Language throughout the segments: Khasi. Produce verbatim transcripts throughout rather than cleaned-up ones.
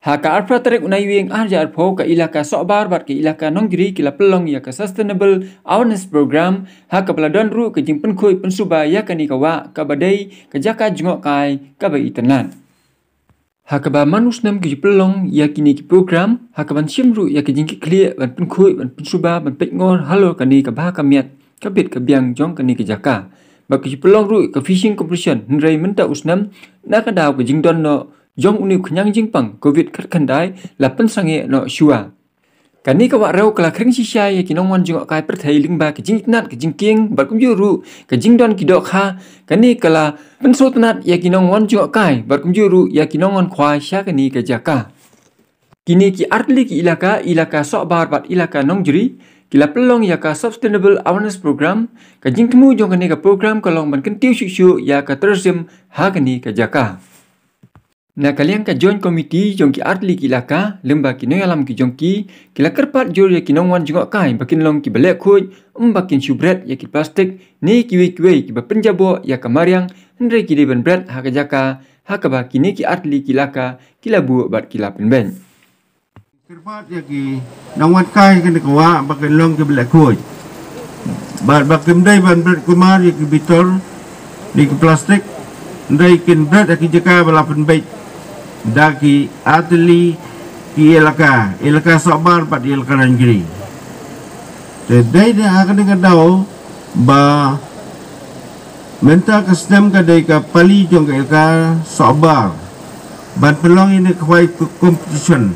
Ha ka arphew tarik u Naiwieng arhajar arphew, ka ilaka Sohbar bad ka ilaka Nongjri ki la pynlong ïa ka Sustainable Awareness Program, ha kaba la don ruh ka jingpynkhuid pynsuba ïa kane ka wah kaba dei ka jaka jngohkai kaba itynnad. Ha kaba man u snem ki ju pynlong ïa kine ki program, ha kaban shim ruh ïa ka jingkitkhlieh ban pynkhuid, ban pynsuba, ban peit ngor halor kane ka bha ka miat, ka bit ka biang jong kane ka jaka. Bad ki ju pynlong ruh ka fishing competition, hynrei mynta u snem, na ka daw ka jingdon noh jong une u khñiang jingpang covid khatkhyndai la pynsangeh noh shuwa. Kane ka wah rew ka la khring shisha ïa ki nongwan jngohkai pyrthei lyngba ka jingitynnad ka jingkieng bad kumjuh ruh ka jingdon ki dohkha. Kane ka la pynsngewtynnad ïa ki nongwan jngohkai bad kumjuh ruh ïa ki nongwan khwai sha kane ka jaka. Kine ki artylli ki ilaka, ilaka Sohbar bad ilaka Nongjri, ki la pynlong ïa ka Sustainable Awareness Program. Ka jingthmu jong kane ka program ka long ban kyntiew shuh shuh ïa ka tourism ha kane ka jaka. Na ka liang ka Joint Committee jong ki artylli ki ilaka, lyngba ki nongïalam ki jong ki, ki la kyrpad jur ïa ki nongwan jngohkai ba kin long kiba leh khuid, ym ba kin shu bret ïa ki plastik ne kiwei kiwei kiba pynjaboh ïa ka mariang, hynrei ki dei ban bret ha ka jaka ha kaba kine ki artylli ki ilaka ki la buh bad ki la pynbeit. Kyrpad ïa ki nongwan kai kane ka wah ba kin long kiba leh khuid. Bad ba kim dei ban bret kumar ïa ki bitor ne ki plastik, hynrei kin bret ha ki jaka ba la pynbeit da ki artylli ki ilaka, ilaka Sohbar bad ilaka Nongjri. Te dei da ha kane ka daw ba mynta ka snem ka dei ka pali jong ka ilaka Sohbar ban pynlong ïa kane ka khwai competition.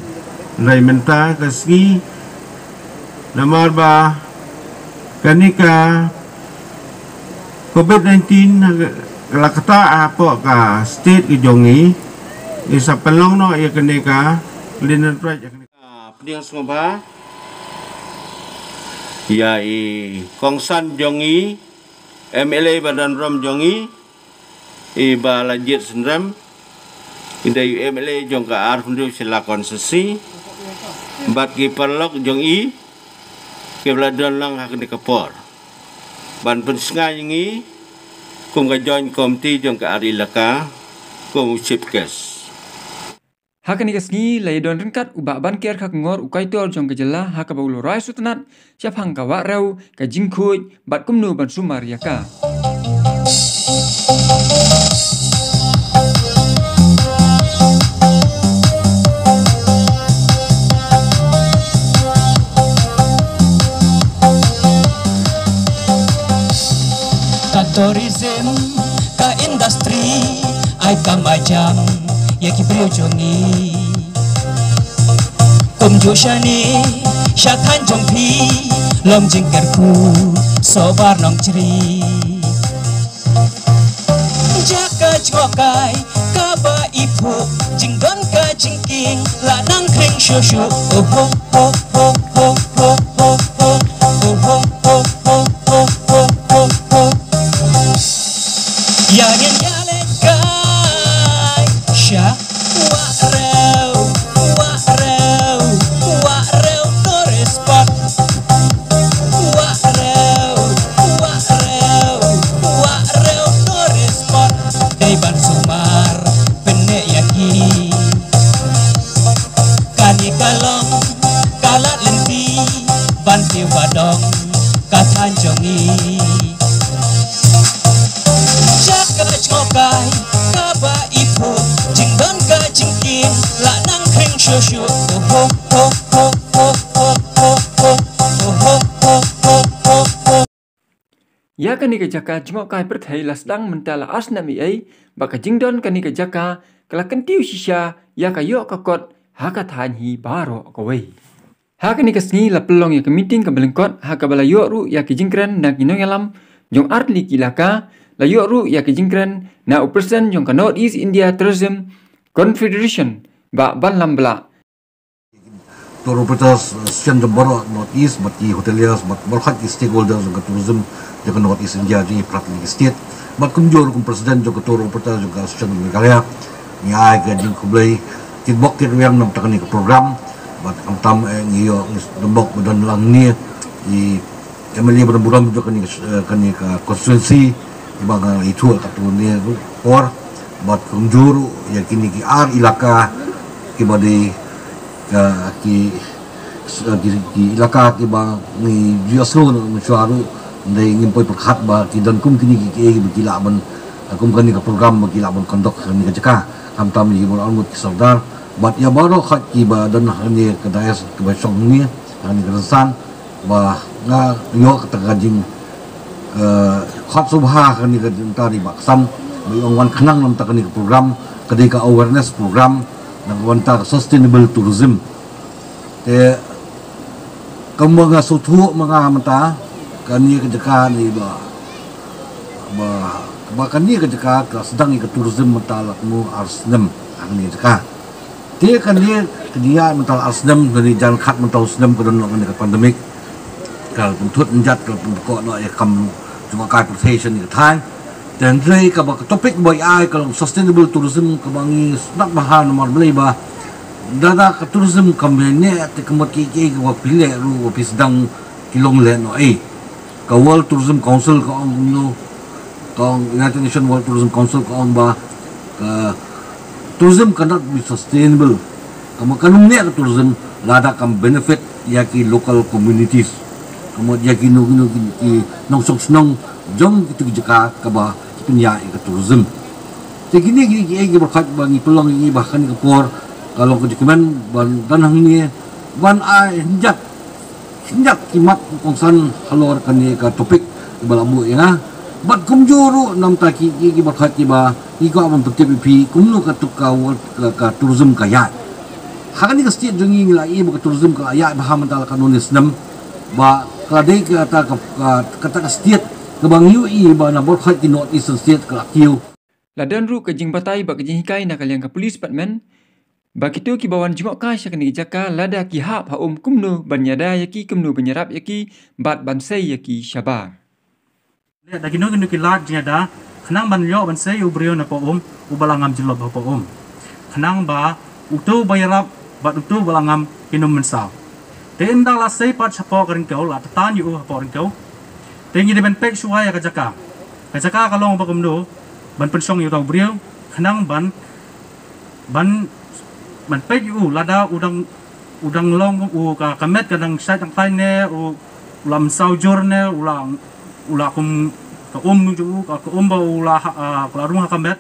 Hynrei mynta ka sngi namar ba kane ka covid nineteen ka la kata hapoh ka state ka jong ngi, ngi sa pynlong noh ïa kane ka clean and trade. Pdiang sngewbha ïa i kongsan jong i, M L A ba don burom jong i, i Bah Lajit Synrem, i dei u M L A jong ka arphew hynriew Shella constituency, bad ki paralok jong i kiba la don lang ha kane ka por ban pynsngew ïa ngi kum ka Joint Committee jong ka ar ilaka, kum u chief guest. Ha kane ka sngi la ïadon ryngkat u Bah Banker Khakngor, u kaitor jong ka jylla, ha kaba u la rai sngewtynnad shaphang ka wah rew, ka jingkhuid bad kumno ban sumar ïa ka. Ka tourism, ka industry, ai ka majam ïa ki briew jong ngi. Kumjuh shane sha thaiñ jong phi, Long Jingkyrkhu, Sohbar Nongjri. Jaka jngohkai kaba iphuh, jingdon ka jingkieng la nang khring shuh shuh. Oh ho ho ho ho. Ïa ngin ïa leit kai sha wah rew, wah rew, wah rew tourist spot. Wah rew, wah rew, wah rew tourist spot. Dei ban sumar pyneh ïa ki. Kane ka long ka lad lynti ban kiew ba dong ka thaiñ jong ngi. Jaka jngohkai kaba iphuh, jingdon ka jingkieng la nang khring shuh shuh. Oh ho ho ho. Ïa kane ka jaka jngohkai pyrthei la sdang mynta la ar snem ei ei, bad ka jingdon kane ka jaka ka la kyntiew shisha ïa ka ïoh ka kot ha ka thaiñ hi baroh kawei. Ha kane ka sngi la pynlong ïa ka meeting kaba lyngkot, ha kaba la ïoh ruh ïa ka jingkren na ki nongïalam jong artylli ki ilaka, la ïoh ruh ïa ka jingkren na u president jong ka North East India Tourism Confederation, Bah Banlam Blah. Tour operators, uh, shen jong baroh North East, bad ki hoteliers, bad baroh ki stakeholders jong ka tourism jong ka North East India, jong ki phra tylli ki state. Bad kumjuh ruh kum president jong ka tour operators jong ka Association of Meghalaya, ngi ai ka jingkhublei kitbok kitrwiang namar kane ka program. Bad khamtam, eh, ngi ïoh, ngi sngewbha ba don lang ne i M L A ba don burom jong kane, eh, kane ka constituency, i ba nga ithuh katto katne por, bad kumjuh ruh ïa kine ki ar ilaka, Kiba dei, uh, ki, uh, ki, ki ilaka kiba ngi ju ïa sngewthuh na mynshuwa ruh, dei ngim poi pyrkhat ba ki don kum kine ki, ki, kiba ki lah ban, uh, kum kane ka program ba ki lah ban conduct ha kane ka jaka. Khamtam ïa ki ban arngut ki sordar bad ïa baroh khoit kiba don ha kane ka dais kiba shong hangne ha kane ka rynsan. Ba nga ïoh kata ka jing, eh, khot sngewbha ha kane ka jingtari ba ksan ba ïoh wan khnang na kata kane ka program, ka dei ka awareness program na ka bynta ka sustainable tourism. Te kumba nga sngewthuh ma nga mynta, kane ka jaka ne ba, ba, ba kane ka jaka ka sdang ïa ka tourism mynta la kumno ar snem ha kane ka jaka. Te kane ka jingïaid mynta ar snem, kane jan khat mynta u snem ka don long kane ka pandemic. Ka pynthut njat, ka pynkoh noh ïa ka kam jong ka kai pyrthei sha kane ka thaiñ. Te hynrei kaba ka topic ba ïa ai ka long sustainable tourism kaba ngi sngewthuh bha namar balei ba lada ka tourism kam ïaineh te ka mut ki ki kaba phi leh ruh ba phi sdang ki long leh noh ei. Ka World Tourism Council ka ong kumno, ka ong United Nations World Tourism Council ka ong ba, uh, tourism cannot be sustainable. Ka mut kan ym neh ka tourism lada kam benefit ïa ki local communities. Ka mut ïa kino kino ki, ki nongshong shnong jong kitu ki jaka kaba ki pynïaid ïa ka tourism. Te kine kine ki, ki, ki baroh khoit ba ngi pynlong ïa ki ba ha kane ka por ka long ka jingkmen ban don hangne ban ai hynjat hynjat ki mat kongsan halor kane ka topic ba la buh ïa nga. Bad kumjuh ruh namar ki, ki, ki baroh khoit kiba ngi kwah ban pyntip ïa phi kumno ka tuk ka world ka, ka tourism ka ïaid. Ha kane ka state jong ngi ngi la ïohi ba ka tourism ka la ïaid bha mynta la katno ne snem. Ba ka la dei kata ka, ka, kata ka state kaba ngi ïohi ba na baroh khoit ki North Eastern state ka la kiew. La don ruh ka jingbatai bad ka jinghikai na ka liang ka police department ba kito kiba wan jngohkai sha kane ka jaka lada ki hap ha um kumno ban ïada ïa ki, kumno ban ïarap ïa ki bad ban sei ïa ki shabar. Leh da kino kino ki lad jingïada khnang ban ïoh ban sei u briew na poh um uba la ngam jyllop ha poh um, khnang ba uto uba ïarap bad uto uba la ngam kin ym mynsaw. Te ynda la sei pat shapoh ka ryngkew, la tatan ïa u hapoh ryngkew, te ngi dei ban peit shuwa ïa ka jaka. Ka jaka ka long ba kumno ban pynshong ïa uta u briew khnang ban, ban, ban peit ïa u lada u dang, u dang long u ka, ka met ka dang shait dang tai ne u, u la mynsaw jur ne u la, u la kum ka um jong u ka, ka um ba u la ha, ah, ka la rung ha ka met.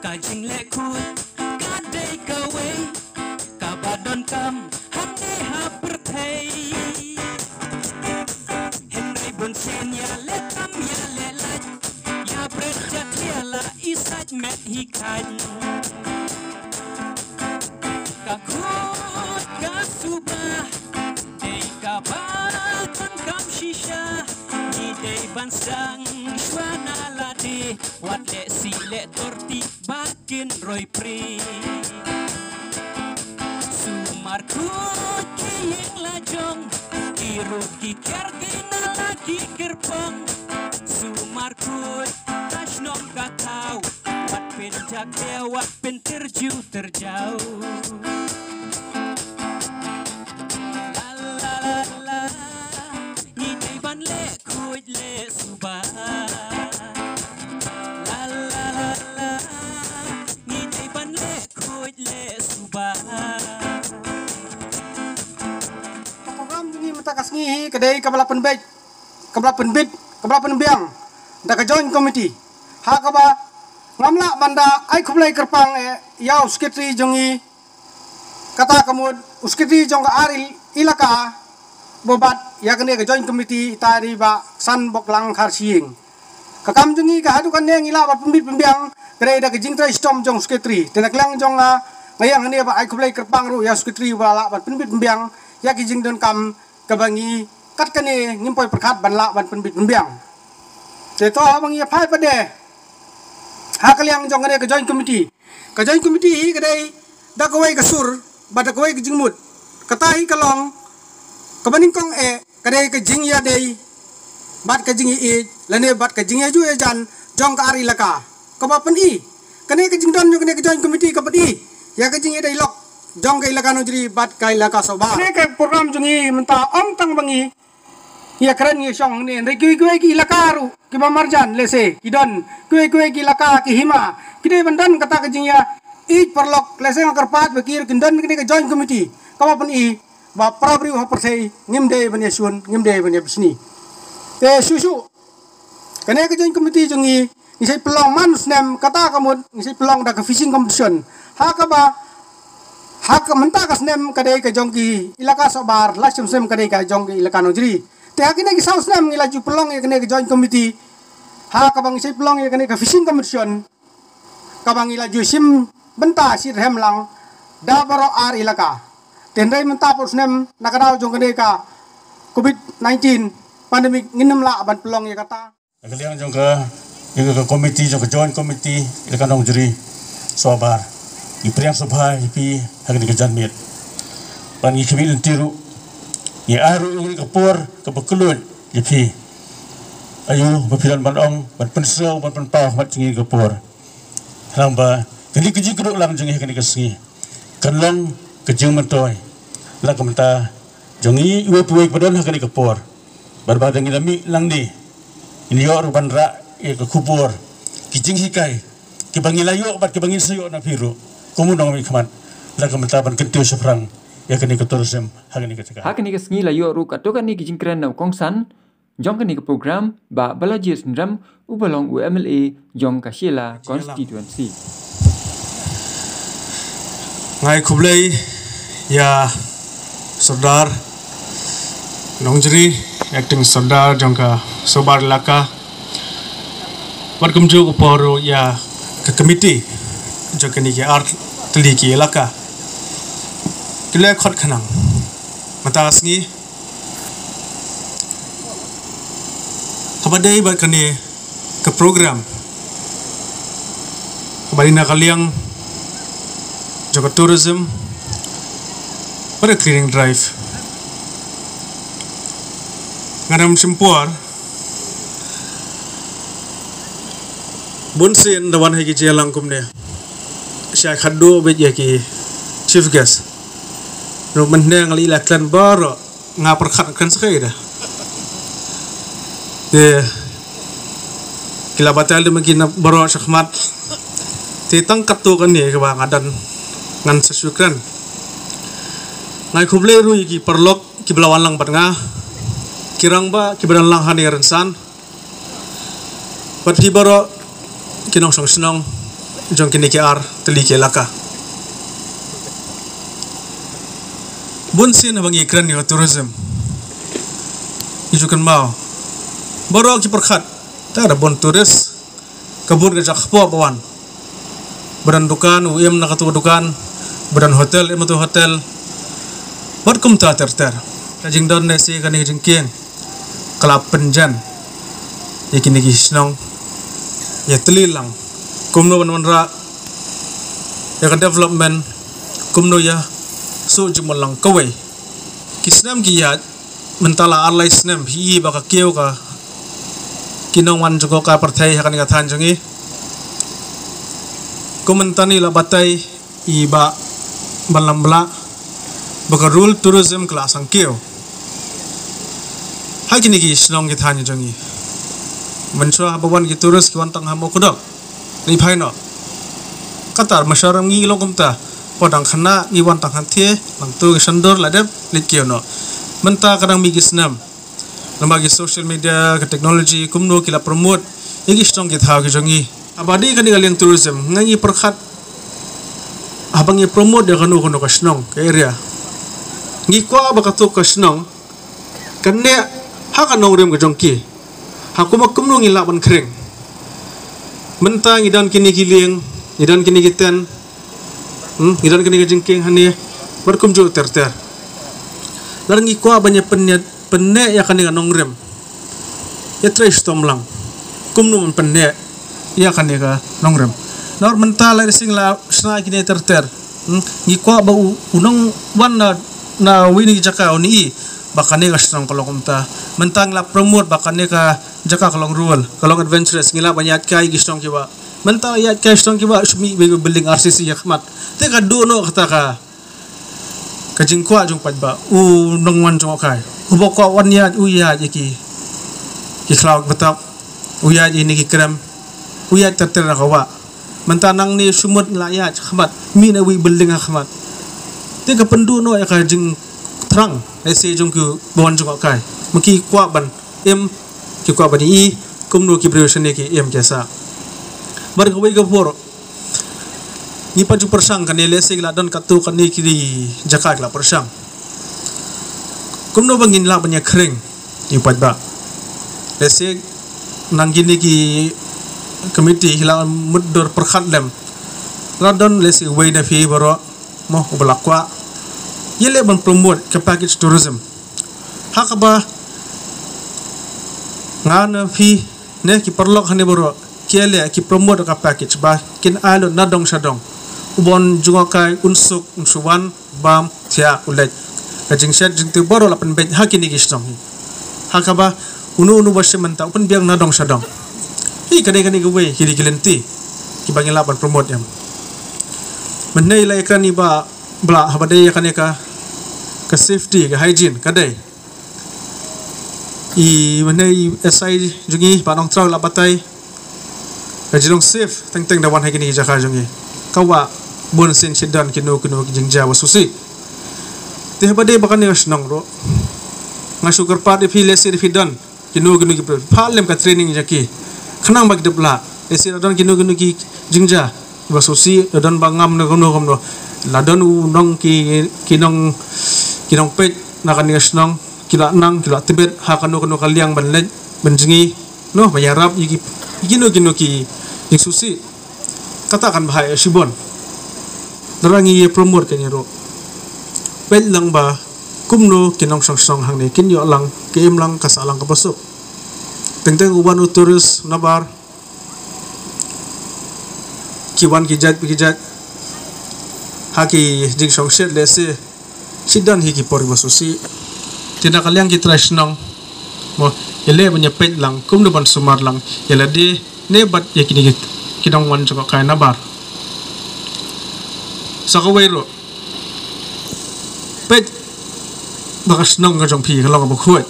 Ka jingleh khuid ka dei kawei kaba donkam hangne ha pyrthei. Hynrei bun sien ïaleh tam ïaleh lait, ïa bret ïa khlieh la i sait met hi khain. Ka khuid ka suba dei kaba donkam shisha, ngi dei ban sdang shuwa na lade, wat leh sih leh tor ti ba kin roi pri. Sumar khuid ki ïing la jong, ki ruh ki kher ki na la ki kyrpong. Sumar khuid ka shnong ka thaw, wat pynjah khlieh wat pyntyrju tyrjaw. La la la la, ngi dei ban leh khuid leh suba. La la la la, ngi dei ban leh khuid leh suba. Ka program jong ngi mynta ka sngi hi ka dei kaba la pynbeit, kaba la pynbit, kaba la pynbiang da ka joint committee. Ha kaba ngam lah ban da ai khublei kyrpang eh ïa u secretary jong ngi, kata ka mut u secretary jong ka ar il-, ilaka, ba bat ïa kane ka joint committee, ita i Bah Sanboklang Kharshiing. Ka kam jong ngi ka haduh kane ngi lah ban pynbit pynbiang ka dei da ka jingtrei shitom jong u secretary. Te na ka liang jong nga, nga ïeng hangne ban ai khublei kyrpang ruh ïa u secretary ba la lah ban pynbit pynbiang ïa ki jingdonkam kaba ngi kat kane ngim poi pyrkhat ban lah ban pynbit pynbiang. Te to haba ngi ïa phai pat de ha ka liang jong kane ka joint committee. Ka joint committee hi ka dei da kawei ka sur bad da kawei ka jingmut. Kata hi ka long kaba nyngkong eh ka dei ka jingïadei bad ka jingïaieit lane bad ka jingïajuh ïajan jong ka ar ilaka. Kaba pyni kane ka jingdon jong kane ka joint committee ka pyni ïa ka jingïadei lok jong ka Elaka Nongjri bad ka Elaka Sohbar. Kane ka program jong ngi mynta ym tang ba ngi ïakren ngi shong ne, hynrei kiwei kiwei ki elaka ruh kiba marjan, lehse ki don kiwei kiwei ki elaka ki hima, ki dei ban don kata ka jingïa ïeit paralok. Lehse nga kyrpad ba ki ruh kin don kane ka joint committee kaba pyni ba para briew ha pyrthei ngim dei ban ïashun, ngim dei ban ïabishni. Te shuh shuh, kane ka joint committee jong ngi, ngi sa pynlong man u snem, kata ka mut ngi sa pynlong da ka fishing competition. Ha kaba, ha ka mynta ka snem ka dei ka jong ki Elaka Sohbar, lashim snem ka dei ka jong ki Elaka Nongjri. Te ha kine ki saw snem ngi la ju pynlong ïa kane ka joint committee, ha kaba ngi sa pynlong ïa kane ka fishing competition, kaba ngi la ju shim bynta shitrhem lang da baroh ar elaka. Te hynrei mynta pat u snem, na ka daw jong kane ka covid nineteen pandemic, ngin ym lah ban pynlong ïa kata. Na ka liang jong ka, ïa ka committee, jong ka joint committee Elaka Nongjri Sohbar, ngi pdiang sngewbha ïa phi ha kane ka janmiet. Bad ngi khmih lynti ruh, ngi ai ruh ïa ka por kaba kylluid ïa phi, aïu ba phi don ban ong, ban pynsngew, ban pynpaw ha khmat jong ngi ka por. Khnang ba kane ka jingkyrduh lang jong ngi ha kane ka sngi kan long ka jingmyntoi na ka bynta jong ngi iwei pa iwei ba don ha kane ka por. Bad ba dang ngi la mih lang ne, ngin ïoh ruh ban rah ïa ka khubor, ki jinghikai kiba ngi la ïoh bad kiba ngin sa ïoh na phi ruh kum u nongmihkhmat na ka bynta ban kyntiew shaphrang ïa kane ka tourism ha kane ka jaka. Ha kane ka sngi la ïoh ruh katto katne ki jingkren na u kongsan jong kane ka program, Bah Balajied Synrem, uba long u M L A jong ka Shella constituency. Nga ai khublei ïa Sordar Nongjri, acting Sordar jong ka Sohbar Elaka, bad kumjuh ka por ruh ïa ka committee jong kine ki ar tylli ki elaka. Ki la khot khnang mynta ka sngi, haba dei bad kane ka program kaba dei na ka liang jong ka tourism bad ka cleaning drive. Ngan ym shim por, bunsien da wan ha ki jingïalang kumne, shai khadduh beit ïa ki chief guest. Ruh mynne nga la ïa la kren baroh, nga pyrkhat kren sa kaei da. Te ki la batai lem ki na baroh shakhmat. Te tang katto katne kaba nga don ngan sa shu kren. Nga ai khublei ruh ïa ki paralok kiba la wan lang bad nga, ki rangbah kiba don lang hangne rynsan, bad phi baroh ki nongshong shnong jong kine ki ar tylli ki elaka. Bunsien haba ngi kren ïa ka tourism, ngi ju kynmaw, baroh ki pyrkhat, ta da bun tourist, ka bun ka jaka kpoh ba wan. Ba don dukan, u im na katu ka dukan, ba don hotel, im na katu ka hotel, bad kumta ter ter. Ka jingdon ne shi kane ka jingkieng ka la pynjan ïa kine ki shnong ïa tylli lang kumno ban wanrah ïa ka development, kumno ïa shu jingmut lang kawei. Ki snem ki ïaid, mynta la ar lai snem hi ba ka kiew ka ki nongwan jong ka pyrthei ha kane ka thaiñ jong ngi. Kum mynta ngi la batai i Bah Banlam Blah ba ka rural tourism ka la sangkiew ha kine ki shnong ki thaiñ jong ngi. Mynshuwa haba wan ki tourist ki wan tang ha Mawkdok, leit phai noh. Kata mar sha ram ngi long kumta, pdeng khynnah ngi wan tang hangtei, nangtu ki shandur la dep leit kiew noh. Mynta ka dang mih ki snem, namar ki social media, ki technology, kumno ki la promote ïa ki shnong ki thaw ki jong ngi. Haba dei kane ka liang tourism, nga ngi pyrkhat, haba ngi promote ïa kano kano ka shnong, ka area, ngi kwah ba katu ka shnong ka neh ha ka nongrim ka jong ki. Ha kumba kumno ngi lah ban khring. Mynta ngi don kine ki lieng, ngi don kine ki tent, hmm, ngi don kine ki jingkieng hangne, bad kumjuh ter ter. Lada ngi kwah ban ïa pyneh, pyneh ïa kane ka nongrim, ïa trei shitom lang kumno ban pyneh ïa kane ka nongrim. Nor mynta la sing la shna kine ter ter. Hmm, ngi kwah ba u, u nongwan na, na wei na ki jaka un i ba kane ka shnong ka long kumta. Mynta ngi la promote ba kane ka jaka ka long rural, ka long adventurous, ngi lah ban ïaid kai ki shnong kiba, mynta ïaid kai shnong kiba shu mih ba building R C C ha khmat. Te ka duh noh kata ka, Ka jingkwah jong u paidbah, u nongwan jngohkai, u ba kwah wan ïaid, u ïaid ïa ki, ki khlaw ki btap, u ïaid ïa kine ki krem, u ïaid ter ter na ka wah. Mynta nangne shu mut la ïaid ha khmat, mih na iwei i building ha khmat. Te ka pynduh noh ïa ka jingthrang lehse jong ki ba wan jngohkai. Ma ki kwah ban im, ki kwah ban ïohi kumno ki briew shane ki im ki sah. Bad kawei ka por, ngi pat ju pyrshang kane, lehse ki la don katto katne ki jaka ki la pyrshang kumno ba ngin lah ban ïakhring ïa u paidbah. Lehse na kine ki committee ki la mutdur pyrkhat lem. La don lehse uwei na phi baroh, mo, uba la kwah ïaleh ban promote ka package tourism. Ha kaba nga na phi ne ki paralok hangne baroh ki ïaleh, ki promote ka package ba kin ai lut na dong sha dong. U ba wan jngohkai un suk, un shu wan, bam, thiah, u leit. Ka jingshet jingtip baroh la pynbeit ha kine ki shnong hi. Ha kaba uno uno ba shim mynta u pynbiang na dong sha dong. Hi, ka dei kane kawei ki dei ki lynti kiba ngi lah ban promote ïa. Mynne la ïakren ïa ba blah haba dei ïa kane ka, ka safety, ka hygiene, ka dei i mynne i S I jong ngi Bah Nongtraw la batai. Ka jinglong safe teng teng da wan ha kine ki jaka jong ngi. Ka wah bun sien shit don kino kino ki jingjia ba sngewsih. Te haba dei ba kane ka shnong ruh, nga shu kyrpad ïa phi, lehse da phi don kino kino ki briew, phah lem ka training ïa ki khnang ba ki dep lah. Lehse la don kino kino ki jingjia ba sngewsih, la don ba ngam ne kumno kumno, la don u nong ki, ki nong, ki nongpeit na kane ka shnong, ki la nang, ki la tbit ha kano kano ka liang ban leit ban jngi, noh, ba ïarap ïa ki, ïa kino kino ki jingsngewsih. Kata kan bha ïa shibun. Nara ngi ïa promote kane ruh. Peit lang ba kumno ki nongshong shnong hangne kin ïoh lang, ki im lang, ka sah lang kaba suk. Teng teng u wan u tourist nabar, ki wan ki jait ki jait ha ki jingshong shet, lehse shit don hi ki por ba sngewsih. Te na ka liang ki trai shnong, mo, ïaleh ban ïa peit lang kumno ban sumar lang ïa lade ne bad ïa kine ki, ki nongwan jngohkai nabar. Sa kawei ruh, peit ba ka shnong ka jong phi ka long kaba khuid.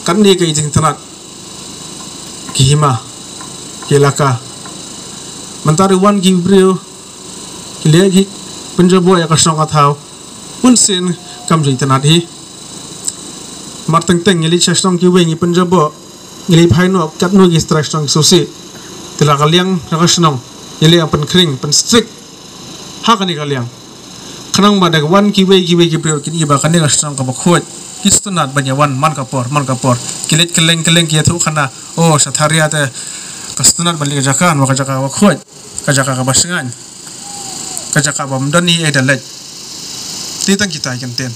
Katne ka i jingtnat ki hima, ki elaka. Mynta ruh wan ki briew ki leit ki pynjaboh ïa ka shnong ka thaw, bun sien kam ju itynnad hi. Mar teng teng ngi leit sha shnong kiwei ngi pynjaboh, ngi leit phai noh katno ki trai shnong ki sngewsih. Te la ka liang na ka shnong ïaleh ban pynkhring, pyn strict ha kane ka liang. Khnang ba da wan kiwei kiwei ki briew kin i ba kane ka shnong kaba khuid. Ki sngewtynnad ban ïa wan man ka por, man ka por. Ki leit kylleng kylleng ki ïathuh khana, oh, sha Tharia te ka sngewtynnad ban leit ka jaka, namar ka jaka kaba khuid, ka jaka kaba shngaiñ, ka jaka bym don ei ei da leit. Te tang kita i kyntien.